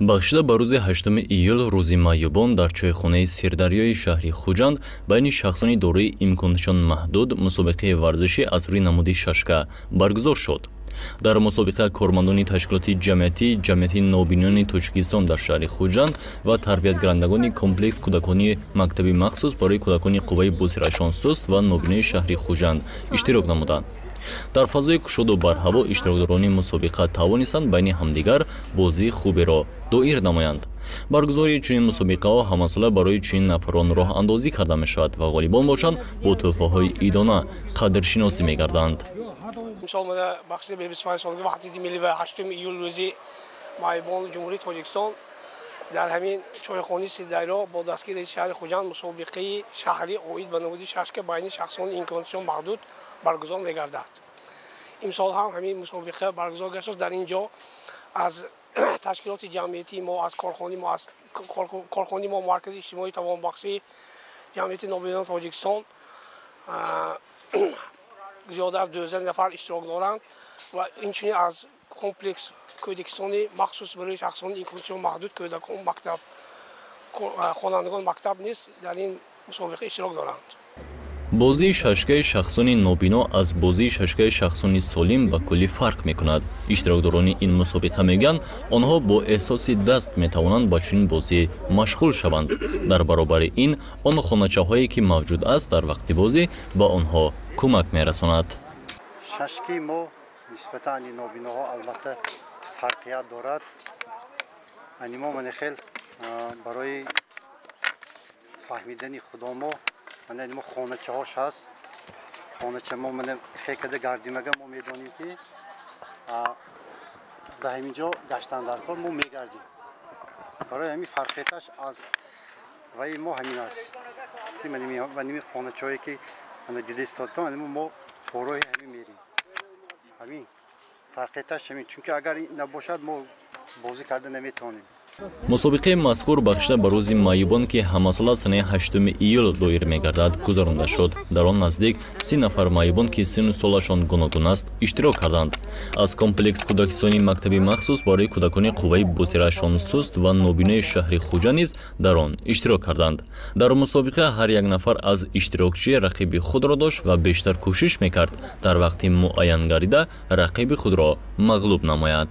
Бахшида ба рӯзи 8 июл, рӯзи маъюбон, дар чойхонаи Сирдарёи шаҳри Хуҷанд байни шахсони дорои имконотшон маҳдуд мусобиқаи варзишӣ аз рӯи намуди шашка баргузор шуд. Дар мусобиқа кормандони ташкилоти ҷамъиятӣ, Ҷамъияти нобиноёни Тоҷикистон дар шаҳри Хуҷанд ва тарбиятгирандагони комплекс кӯдакони мактаби махсус барои кӯдакони қувваи босирашон суст ва нобинои шаҳри Хуҷанд иштирок намуданд. Дар фазои кушоду барҳаво иштирокдорони мусобиқа тавонистанд байни ҳамдигар бозии хуберо доир намоянд. Баргузории чунин мусобиқаҳо ҳамасола барои чунин нафарон роҳандозӣ карда мешавад ва ғолибон бошанд, бо тӯҳфаҳои идона қадршиносӣ мегарданд. Имсол бахшида ба 25 солаги Ваҳдати миллӣ ва 8 июл, рӯзи маъюбони Ҷумҳурии Тоҷикистон, дар ҳамин чойхонаи Сирдарё бо дастгири раиси шаҳри Хуҷанд мусобиқаи шаҳрӣ оид ба намуди шашка байни шахсони имконотшон маҳдуд баргузор мегардад. Имсол ҳам ҳамин мусобиқа баргузор гаштааст. Дар ин ҷо аз ташкилоти ҷамъиятии мо, аз корхонаи мо, Маркази иҷтимоии тавонбахшии Ҷамъияти нобиноёни Тоҷикистон зиёда аз 12 нафар иштирок доранд ва инчунин аз комплекс кӯдакистони махсус барои шахсони имконотшон маҳдуд, кӯдакон, мактаб, хонандагони мактаб низ дар ин мусобиқа иштирок доранд. Бозии шашкаи шахсони нобино аз бозии шашкаи шахсони солим ба куллӣ фарқ мекунад. Иштирокдорони ин мусобиқа мегӯянд, онҳо бо эҳсоси даст метавонанд ба чунин бозӣ машғул шаванд. Дар баробари ин, он хоначаҳое ки мавҷуд аст, дар вақти бозӣ ба онҳо кӯмак мерасонад. Шашки мо нисбатан нобиноҳо албатта фарқият дорад. Ани мо мана хел барои фаҳмидани худомо мана мо хоначаҳош ҳаст. Хонача мо мана хекада гардимага, мо медонем, ки ба ҳамин ҷо гаштан дар кор, мо мегардем. Барои ҳамин фарқияташ аз ваи мо ҳамин аст, ки маними хоначаҳое ки дида истодтон, мо по роҳи ҳамин мерем. Ҳамин фарқияташ ҳамин, чунки агар набошад, мо бозӣ карда наметавонем. Мусобиқаи мазкур бахшида ба рӯзи маъюбон, ки ҳамасола санаи 8 июл доир мегардад, гузаронда шуд. Дар он наздик 30 нафар маъюбон, ки синну солашон гуногун аст, иштирок карданд. Аз комплекс кӯдакистони мактаби махсус барои кӯдакони қувваи босирашон суст ва нобинои шаҳри Хуҷанд низ дар он иштирок карданд. Дар мусобиқа ҳар як нафар аз иштирокчӣ рақиби худро дошт ва бештар кӯшиш мекард, дар вақти муайян гардида рақиби худро мағлуб намояд.